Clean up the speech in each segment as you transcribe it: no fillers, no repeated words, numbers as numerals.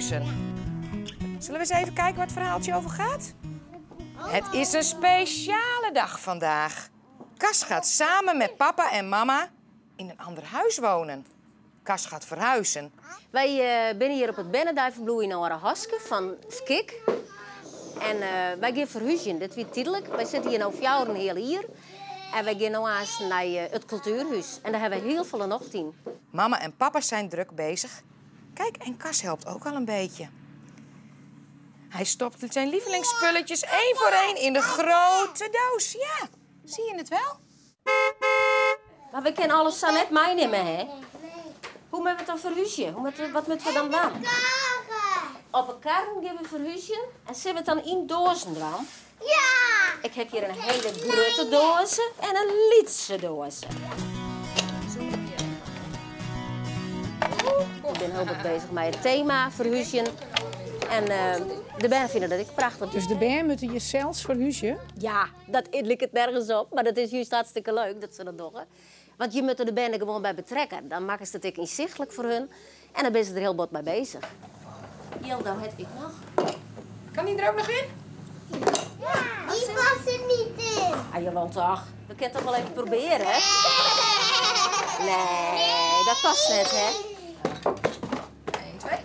verhuizen. Zullen we eens even kijken waar het verhaaltje over gaat? Het is een speciale dag vandaag. Cas gaat samen met papa en mama in een ander huis wonen. Cas gaat verhuizen. Wy binne hjir op it bernedeibferbliuw yn Aldehaske fan Skik. En wy gean ferhúzjen. Dit wie tydlik. Wy sitte hjir no fjouwer en in heal jier. En wy gean no aanst nei it kultuerhús. En dêr hawwe wy hiel folle nocht yn. Mama en papa zijn druk bezig. Kijk, en Cas helpt ook al een beetje. Hij stopt zijn lievelingsspulletjes één voor één in de grote doos. Ja, zie je het wel? Mar we kinne alles sa net meinimme, hè? Hoe moatte we dan ferhúzje? Wat moatte we dan dwaan? Op 'e karren gean we ferhúzjen. En sille we it dan yn doazen dwaan? Ja! Ik ha hjir in hiele grutte doaze en in lytse doaze. Ik bin hiel bot beuzich mei it tema ferhúzjen. En de bern fine dat ek prachtich. Dus de bern moatte hjir sels ferhúzje? Ja, dat liket nergens op, mar dat is just hartstikke leuk dat se dat dogge. Want je moatte de bern der gewoan by betrekke. Dan makkest it ek ynsichtlik foar hun en dan binne se der hiel bot mei beuzich. Jildou hat ek noch. Kan die er ook nog in? Ja, die past er niet in. Ah, jawel toch? We kinne it toch wol even probearje, hè? Nee, dat past net, hè? 1, 2.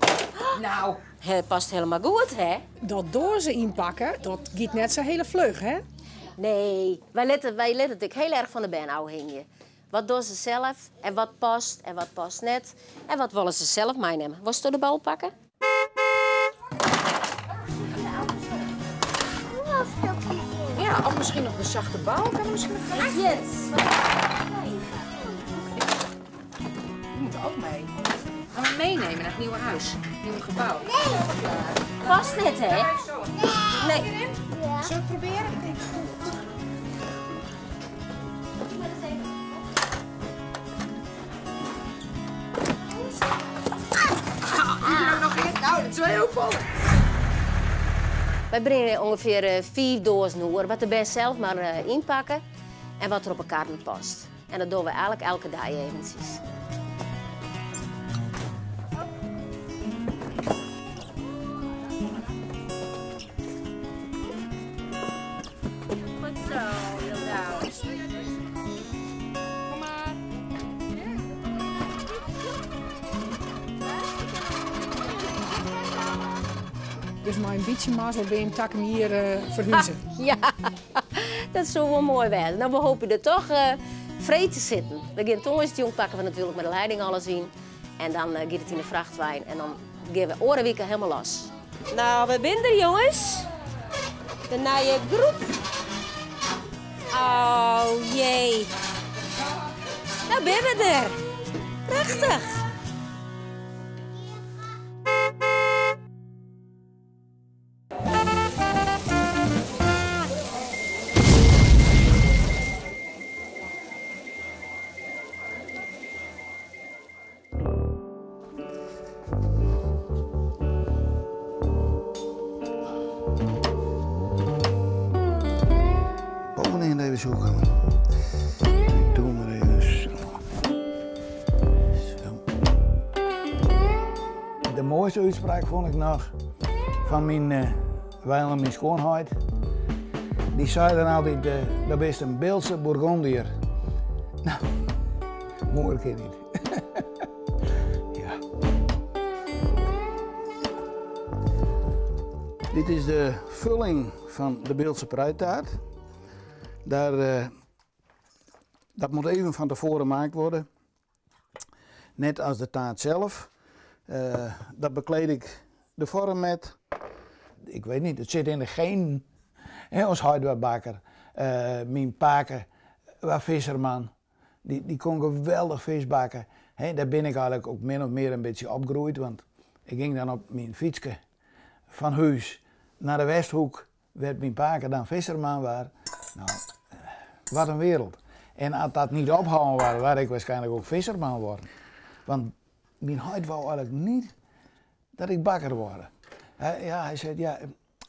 Nou. Het past helemaal goed, hè? Dat doazen ynpakke, dat giet net sa hiele fluch, hè? Nee, wy litte it ek hiel erch fan de bern ôfhingje. Wat dogge se sels en wat past en wat past net. En wat wolle se sels meinimme. Wolsto de bal pakke? Ja, of miskien noch de sachte bal kan er miskien noch bij. Jens. Die moet ook mee. Gaan we meenemen naar het nieuwe huis, het nieuwe gebouw. Nee. Past net, hè? Nee. Nee. Ja. Zullen we het proberen? Ik denk het goed. Ah, die er ook nog in. Nou, dat is wel heel vol. Wy bringe ûngefear 5 doazen oer, wat de bern sels mar ynpakke en wat der op 'e karren past. En dat dogge we eigenlik elke dei eventsjes. Goed zo, Jildou. Kom maar. Dus mei in bytsje mazzel binne jim takom jier ferhuze. Ja, dat soe wol moai wêze. No, we hoopje der toch freed te sitten. We gean tongersdeitejûn pakke we natuerlik mei de leiding alles yn. En dan giet it yn de frachtwein en dan gean we oare wike helemaal los. No, we binne der, jonges. De nije groep. Oh jee. No binne we der. Prachtich. Bovenin even zoeken. Ik doe maar even zo. Zo. De mooiste uitspraak vond ik nog van mijn wijl en mijn schoonheid. Die zei dan altijd, dat is een Beeldse Bourgondier. Nou, mooier keer niet. Ja. Dit is de vulling van de Beeldse pruittaart. Dat moet even van tevoren gemaakt worden. Net als de taart zelf. Dat bekleed ik de vorm met. Ik weet niet, het zit in de genen. Hè, ons heit was bakker. Mijn pake was visserman. Die kon geweldig vis bakken. Hè, daar ben ik eigenlijk ook min of meer een beetje opgegroeid. Want ik ging dan op mijn fietsje van huis naar de Westhoek, waar mijn pake dan visserman was. Nou, wat een wereld. En als dat niet ophouden was, was ik waarschijnlijk ook visserman worden. Want mijn heit wou eigenlijk niet dat ik bakker word. Hij, ja, hij zei, ja,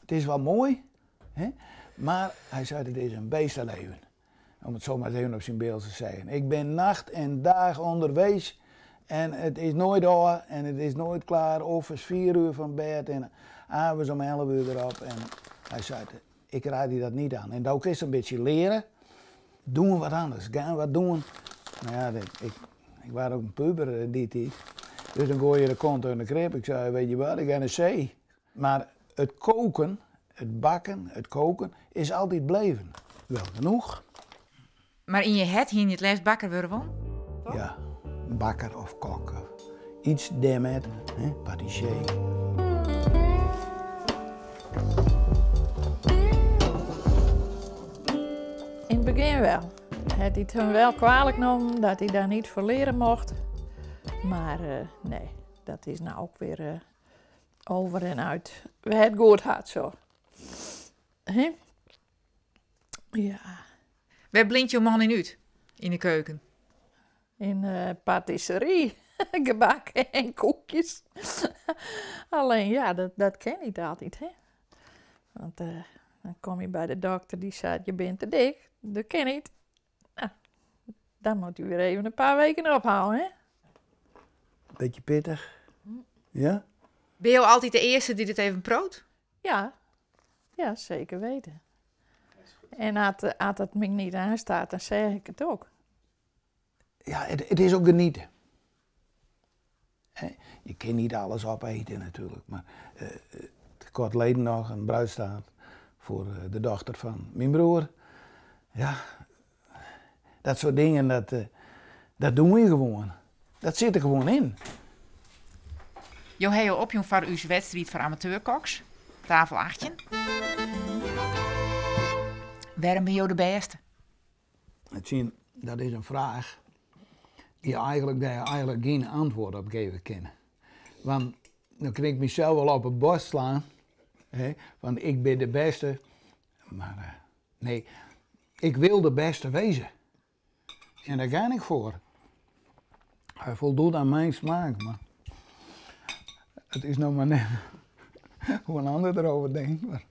het is wel mooi, hè? Maar hij zei, het is een beestenleven. Om het zo maar eens even op zijn beeld te zeggen. Ik ben nacht en dag onderwees En it is noait ôf en it is noait klear. Of is 4 uur fan bêd en avonds om 11 uur wer op. En hy sei, ik raad dy dat niet aan. En do kinst in bytsje leare. Doen wat anders, gean wat doen. No ja, ik, ik waard ek in puber dy tiid. Dus dan goai je de kont yn de krib. Ik sei, weet je wat, ik ga nei see. Mar it koken, it bakken, it koken is altyd bleven. Wel genoeg. Mar yn je hert hiene je it leafst bakker wurde wollen? Ja, bakker of kok. Of iets dêrmei, hè, patissier. Yn it begjin wol. Hat hy it him wol kwalik nommen dat hy dêr net foar leare mocht. Mar eh, nee, dat is no ek wer eh, over en uit. We ha it goed hân sa. Hè? Ja. Wêr blinkt jo man yn út yn de keuken? Yn uh, patisserie, gebak en koekjes. Allinne ja, dat kin net altyd, hè? Want dan komme je by de dokter dy seit, je binne te dik. Dat kin net. No, dan moat hy wer even in pear wiken ophâlde, hè? Bytsje pittich. Ja? Binne jo altyd de earste dy't it even priuwt? Ja, ja, seker weten. En as it my net oanstiet, dan sis ik it ek. Ja, it is ek genietsje. Je kinne net alles opeten natuerlik, mar uh, koart leden noch in bruidstaart foar de dochter fan myn broer. Ja, dat soart dingen, dat dogge we gewoan. Dat sit der gewoan yn. Jo ha jo opjûn foar ús wedstriid foar amateurkoks, tafel 18. Wêrom binne jo de bêste? Dat is in fraach dy't eigentlik, dêr eigentlik gjin antwurd op gewe kin. Want dan kin ik mysels wol op 'e boarst slaan, hè, want ik bin de bêste. Mar eh, nee, ik wil de bêste wêze. En dêr gean ik foar. Hy foldocht oan myn smaak, mar it is noch mar net hoe't in oar deroer tinkt. Mar...